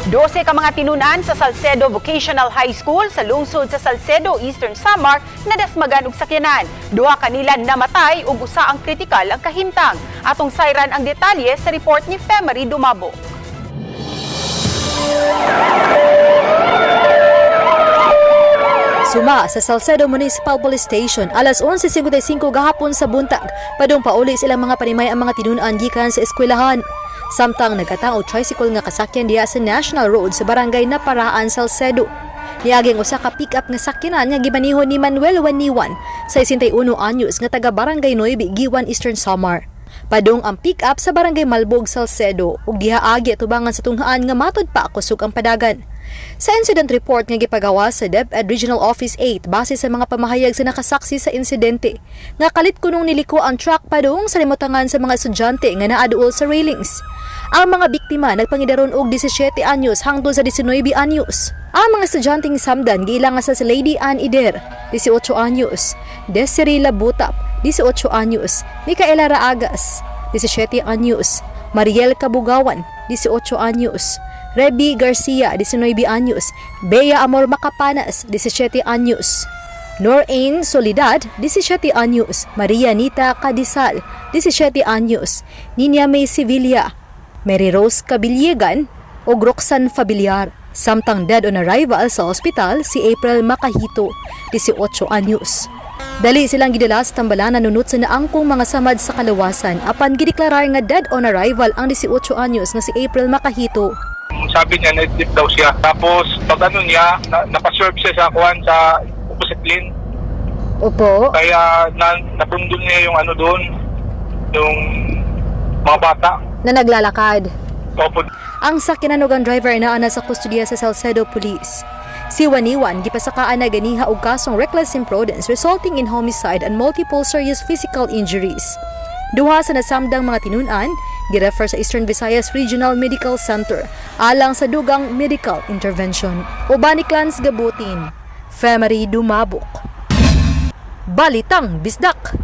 12 ka mga tinunan sa Salcedo Vocational High School sa lungsod sa Salcedo, Eastern Samar, nadasmagan og sakyanan. Duha kanila namatay ug usa ang kritikal ang kahimtang. Atong sayran ang detalye sa report ni Femery Dumabo. Suma sa Salcedo Municipal Police Station alas 11:55 gahapon sa buntag, padung pauli silang mga panimay ang mga tinunan gikan sa eskwelahan. Samtang nagatang og tricycle nga kasakyan diha sa National Road sa barangay Naparaan, Salcedo. Niaging usa ka pick-up nga sakyanan nga gimaniho ni Manuel Waniwan sa 61 anyos nga taga Barangay Nueve, Guiuan, Eastern Samar. Padung ang pick-up sa Barangay Malbog, Salcedo ug diha agi atubangan sa tunghaan nga matud pa kusog ang padagan. Sa incident report nga gipagawa sa DepEd Regional Office 8 base sa mga pamahayag sa nakasaksi sa insidente, nga kalit kunong niliko ang truck padung sa limutangan sa mga estudyante nga naaduol sa railings. Ang mga biktima nagpangidaron og 17 anyos hangtod sa 19 anyos. Ang mga estudyanteng samdan giila nga sa si Lady Ann Ider, 18 anyos, Desiree Labutap, 18 anyos, Micaela Raagas, 17 anyos, Mariel Kabugawan, 18 anyos, Reby Garcia, 19 anyos, Bea Amor Macapanas, 17 anyos, Norain Solidad, 17 anyos, Maria Nita Cadisal, 17 anyos, Ninia May Sevilla, Mary Rose Cabilyegan, ug Roxanne Fabiliar. Samtang dead on arrival sa ospital si April Makahito, 18 anyos. Dali silang gidala sa tambalan nunot sa naangkong mga samad sa kalawasan apan gideklarar nga dead on arrival ang 18 anyos nga si April Makahito. Sabi niya, na-slip daw siya. Tapos, pag ano niya, napaserve siya sa kuwan sa opposite lane. Opo. Kaya nabundol niya yung ano doon, yung mga bata. Na naglalakad. Opo. Ang sakyanan ug ang driver naa na sa kustodiya sa Salcedo Police. Si Waniwan gipasakaan na ganiha og kasong reckless imprudence resulting in homicide and multiple serious physical injuries. Duha sa nasamdang mga tinunan girefer sa Eastern Visayas Regional Medical Center alang sa dugang medical intervention. Uban ni Clans Gabutin, Femery Dumabok. Balitang Bisdak.